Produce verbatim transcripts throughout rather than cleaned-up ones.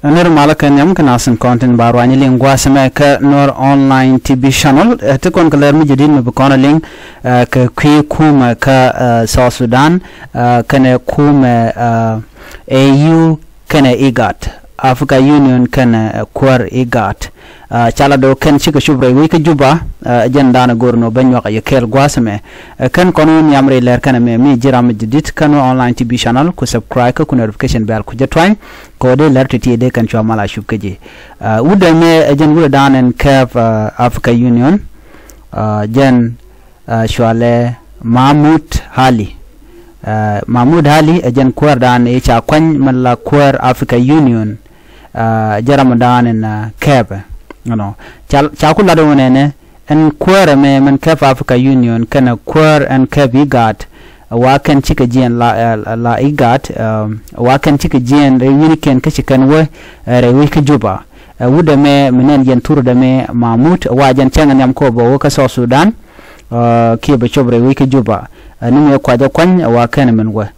Nir malä kɛ nhiam kɛ nasin kɔn tin ba ruany liŋ gua̱a̱th mɛ kä Nuer Online T V Channel. Ti kɔn kɛ lɛr mi jadid mi bi kɔn liŋ kɛ kui̱ kumɛ kä South Sudan kɛnɛ kumɛ A U kɛnɛ IGAD, Africa Union kɛnɛ kuäär IGAD. Ca la do̱ kɛn cikɛ cop rɛy wec kä Juba. Jɛn da̱a̱n go̱r ni wä ben nyuak a yɛ kɛɛl gua̱a̱th mɛ. Kɛn kɔn wä nhiam rɛy lɛr kɛnɛ mɛ mi ji̱ ram mi jadid kä Nuer Online T V Channel ku subscribe kä ku notification bell ku jɛ tuany. Kɛ ɣöö dee lɛr ti̱ti̱ dee kɛn cua mal a cup kä ji̱. Wut ɛmɛ ɛ jɛn wut ɛ da̱a̱n ɛn kɛɛp Africa Union. Jɛn cualɛ Mahmud Ali. Mahmud Ali ɛ jɛn kuäär da̱a̱n i̱ ca kuany mɛn la kuäär Africa Union. Jɛ ram da̱a̱n ɛn kɛɛpɛ. Ca ku lat ɛ wä nɛnɛ ɛn kuäär ɛmɛ mɛn kɛp Africa Union kɛnɛ kuäär ɛn kɛp IGAD. Wa kɛn cikɛ jiɛn la IGAD. Wa kɛn cikɛ jiɛn rɛy wi̱nikiɛn kä ci kɛn wä rɛy wec kä Juba. Wut ɛmɛ mi nɛn yɛn thur dɛmɛ Mahmud wa jɛn cäŋ ɛ nhiam kɔ bɛ wä kä South Sudan. Kiɛ bɛ cop rɛy wec kä Juba. Ni mëë kuacä kuany wa kɛn min wä.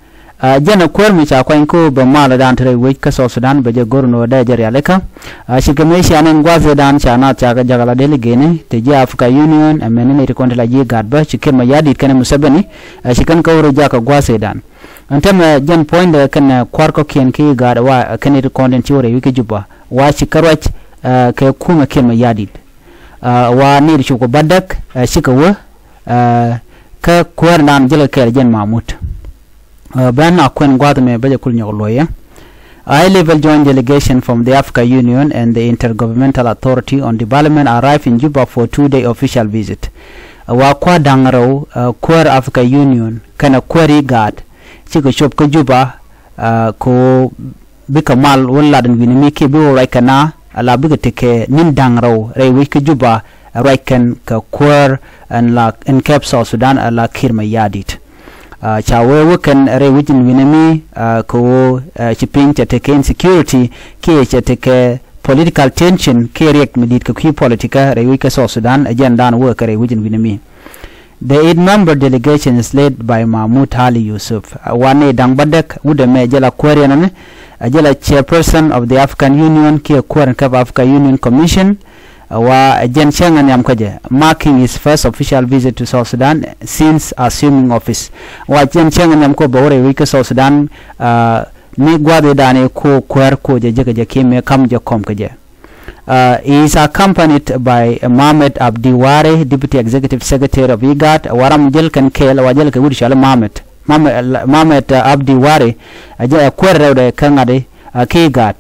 Jɛn ɛ kuäär mi ca kuany ko bɛ mal dan te rɛy wec kä South Sudan bɛ jɛ go̱r ni wä dee jɛ rialikä. Cikɛ mëë cia nɛn gua̱th dan ca naath ca kɛ jakä la deli geni te ji̱ Africa Union ɛmɛ ni nɛy ti kɔn ti la ji̱ IGAD bä ci Kiir Mayardit kɛnɛ Museveni. Ci kɛn kä wä rɔ jakä gua̱th dan. Ɛn tɛmɛ jɛn puɔ̱nydɛ kɛnɛ kua̱r kɔ̱kiɛn ki IGAD wa kɛn ti kɔn tin ci wä rɛy wec kä Juba wa ci kä ruac kɛ kumɛ Kiir Mayardit. Wa nɛy ti cop kɛ bädäk cikɛ wä kä kuäär dan jälkɛ kɛɛl jɛn Mahmud. Bɛn a kuɛn gua̱th mɛ bä jɛ kul nyɔk luɔyɛ. High level joint delegation from the Africa Union and the Intergovernmental Authority on Development arrived in Juba for two-day official visit. Wa kua̱r da̱ŋ rɛw kuäär Africa Union kɛnɛ kuäär IGAD cikɛ cop kä Juba. Ko bikɛ mal wä lat in wi̱ni mi kiɛ bi wä ruac kɛ na ala bikɛ tekɛ ni̱n da̱ŋ rɛw rɛy wec kä Juba. Ruac kɛn kɛ kuäär ɛn la ɛn kɛp South Sudan ala Kiir Mayardit. Ca wee wä kɛn rɛy wec in wi̱ni mi kɛ wä ci piny cɛ tekɛ insecurity kiɛ cɛ tekɛ political tension kiɛ riɛk mi di̱t kɛ kui̱ politikä rɛy wec kä South Sudan ɛ jɛn dan wä kɛ rɛy wec in wi̱ni mi. The eight member delegation is led by Mahmud Ali Yusuf. Wa nɛy da̱ŋ bädäk wut ɛmɛ jɛ la kuäär yɛn ɛn jɛ la chairperson of the African Union kiɛ kuäär ɛn kɛp African Union Commission. Wa jɛn cäŋ ɛ nhiam kä jɛ marking his first official visit to South Sudan since assuming office. Wa jɛn cäŋ ɛ nhiam kä bɛ wä rɛy wec kä South Sudan. Ni gua̱th i̱ da̱a̱n i̱ ko kuäär ko jɛ jɛ kɛ jɛ kiɛ mëë ka̱m jɛ kɔm kɛ jɛ. He is accompanied by Mohamed Abdi Ware, Deputy Executive Secretary of IGAD. Wa ram jäl kɛn kɛɛl wa jäl kɛ wut cɔal i̱ Mohamed Mohamed Abdi Ware. A jɛ ɛ kuäär rɛwdɛ kä ŋa̱t i̱ kä IGAD,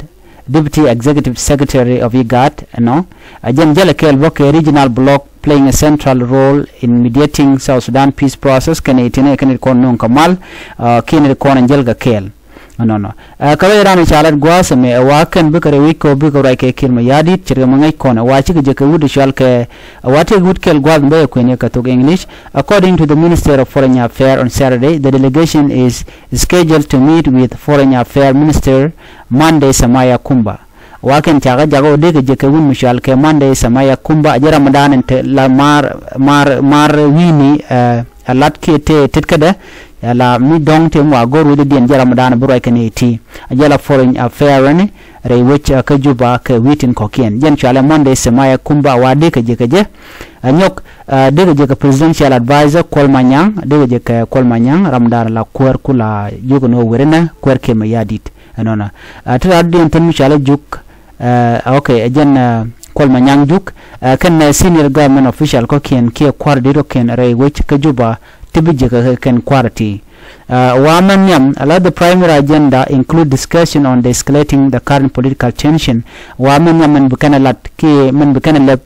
Deputy Executive Secretary of IGAD. Ɛnɔ a jɛn jäl kɛɛl bä kɛ regional bloc playing a central role in mediating South Sudan peace process kɛn i̱ tinɛ kɛn i̱ kɔn nuŋ kɛ mal. Kiɛn i̱ kɔn in jäl kɛ kɛɛl. Nɔnɔ ɛ kɛ rɛy ran ca lat gua̱a̱th ɛmɛ ɛ wa kɛn bikɛ rɛy wec kɔ bikɛ ruac kɛ Kiir Mayardit ce̱tkɛ mi ŋäc kɔn ɛ wa cikɛ jɛ kɛ wut cual kɛ ɛ wa tëëk wut kɛl gua̱a̱th bä ɛ kuɛn yɛ kɛ thok English. According to the Minister of Foreign Affairs on Saturday, the delegation is scheduled to meet with Foreign Affairs Minister Monday Samaya Kumba. Wa kɛn cakɛ jakä wä dee kɛ jɛ kɛ wut mi cual kɛ Monday Samaya Kumba a jɛ Ramadan in te la mar mar mar wi̱i̱ni. Ɛ lat kiɛ te tet kädɛ. Ala mi dɔ̱ŋ te ŋuak go̱r wecdä diɛn jɛ Ramadan bi ruac kɛ ni ti a jɛ la Foreign Affairs ni rɛy wec kä Juba kɛ wi̱i̱ tin kɔ̱kiɛn jɛn cualɛ Monday Samaya Kumba wa dee kɛ jɛ kɛ jɛ. A nyɔk dee kɛ jɛ kɛ Presidential Advisor Kuol Manyang dee kɛ jɛ kɛ Kuol Manyang Ramadan la kuäär ku la jiök ni wä werinɛ kuäär Kiir Mayardit. Ɛnɔnɔ ti rat diɛn thin mi cualɛ juk. Ok, ɛ jɛn Kuol Manyang juk kɛn senior government official kɔ̱kiɛn kiɛ kua̱r dit kɔ̱kiɛn rɛy wec kä Juba ti bi jiäkä kɛn kua̱r ti. Wa mɛn nhiam a la the primary agenda include discussion on de-escalating the current political tension. Wa mɛn nhiam mɛn bi kɛn ɛ lat kiɛ mɛn bi kɛn ɛ lɛp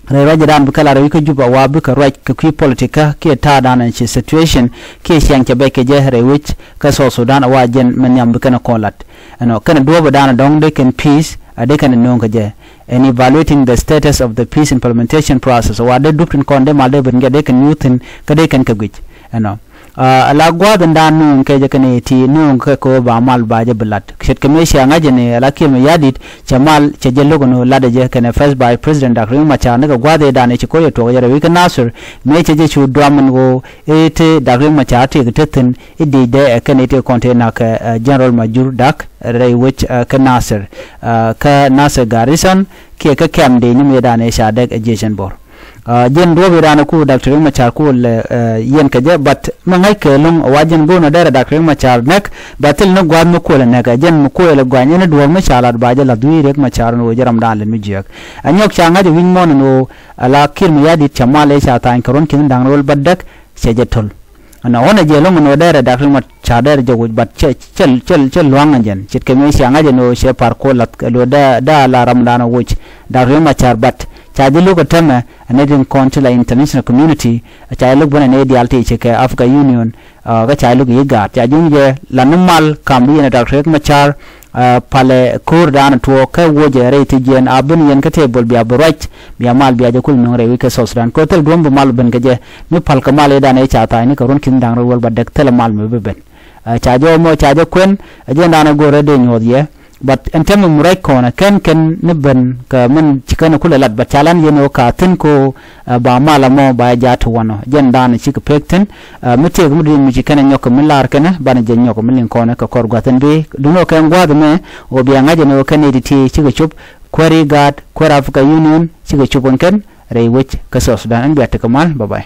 rɛy ruacdan bikɛ lat rɛy wec kä Juba wa bikɛ ruac kɛ kui̱ politikä kiɛ ta̱a̱dan ɛn ci situation kiɛ ciaŋ cɛ bɛc kɛ jɛ rɛy wec kä South Sudan wa jɛn mɛn nhiam bi kɛn kɔn lat. Ɛnɔ kɛn duɔ̱ɔ̱pdan dɔ̱ŋ dee kɛn peace a dee kɛn nööŋ kɛ jɛ. And evaluating the status of the peace implementation process wa dee dup tin kɔn dee mal dee ben jɛ dee kɛn nyuuthin kä dee kɛn kɛ guic. Ɛnɔ Ala gua̱a̱th in da̱a̱n nööŋ kɛ jɛ kɛnɛ ti nööŋ kɛ kɛ ɣöö ba mal ba jɛ bi lat ce̱tkɛ mëë cia ŋa̱c jɛ ni ala Kiir Mayardit cɛ mal cɛ jɛ lo̱k ɛn ɣöö latdɛ jɛ kɛnɛ First Vice President Doctor Riek Machar nikɛ gua̱a̱th ëëdan ëë ci ko̱r jɛ tuɔɔk jɛ rɛy wec kä Nasir mëë cɛ jɛ cu duam ɛn ɣöö ëë te Doctor Riek Machar tëëk te thi̱n i̱ di̱i̱cdɛ ɛ kɛn i̱ tëëk kɔn tëë nak kɛ General Majur Dak rɛy wec kä Nasir kä Nasir garrison kiɛ kä kɛm dëëcni mëëdan ëë ca dɛk ɛ jiecɛn bor. Jɛn duɔ̱ɔ̱p i̱ raan ku Doctor Riek Machar ku lɛ yɛn kɛ jɛ but mi ŋa̱c kɛ lo̱ŋ wa jɛn go̱o̱n ɔ dɛrɛ Doctor Riek Machar nɛk ba thil ni gua̱a̱th mi kuël ɛ nɛk ɛ jɛn mi kuël ɛ gua̱ny ɛn duɔ̱ɔ̱p mi ca lat ba jɛ la̱th wi̱i̱ Riek Machar ni ɣöö jɛ ram daan lɛ mi jiääk. Ɛ nyɔk ca ŋa̱c ɛ wi̱c mɔn ni ɣöö ala Kiir Mayardit cɛ mal ëë ca tha̱a̱ny kɛ ruɔ̱n ki̱n da̱ŋ rɛw wäl bädäk cɛ jɛ to̱l. Ɛn ɣɔ̱n ɛ jɛ lo̱ŋ ɛn ɣöö dɛrɛ Doctor Riek Machar dɛrɛ jɛ wi̱c but cɛ cɛ cɛ cɛ lua̱ŋ ɛ jɛn ce̱tkɛ mëë cia ŋa̱c ɛn ɣöö cɛ par kuɔl lath kɛ lo̱ dee dee ala ram dan ɛ wi̱c Doctor Riek Machar but ca jɛ lo̱k ɛ tämɛ ɛn ɛ tin kɔn ti la international community ca jɛ lo̱k ben ɛn ɛ diaal ti ci kɛ Africa Union kä ca jɛ lo̱k yi gaat ca ji̱n jɛ la ni mal kam bi yɛn ɛ Doctor Riek Machar. Palɛ ko̱o̱r daanɔ tuɔɔk kä wuɔcɛ rɛy ti jiɛn a ben yɛn kä tëë bol bia bi ruac bia mal bia jɛ kul nöŋ rɛy wi̱c kä South Sudan kɛ thil duɔ̱m bi mal ben kɛ jɛ mi pal kɛ mal i̱ daanɔ i̱ ca tha̱a̱cni kɛ ruɔ̱n ki̱n da̱ŋ rɛw wäl ba dɛk thilɛ mal mi bi ben. Ca jɛ ɔmɔ ca jɛ kuɛn ɛ jɛn daanɔ go̱o̱rɛ dee nyuɔth yɛ. But ɛn tɛmɛ mi ruac kɔnɛ kɛn kɛn ni ben kɛ min ci kɛn kulɛ lat but ca lan yɛn ɣöö ka thi̱n ko ba mal ɛmɔ ba jaa ti wanɔ jɛn daanɔ cikɛ pek thi̱n. Mi tëëk mi di̱i̱t mi ci kɛn ɛ nyɔk kɛ mi laar kɛnɛ banɛ jɛ nyɔk kɛ mi liŋ kɔnɛ kɛ kɔr gua̱th ɛn bi duŋni ɣöö kɛn gua̱a̱th ɛmɛ ɣöö bia ŋa̱c ɛn ɣöö kɛn nɛy ti ti cikɛ cop kuäär i̱ gaat kuäär Africa Union cikɛ cop ɛn kɛn rɛy wec kä South Sudan ɛn bia tekɛ mal bye bye.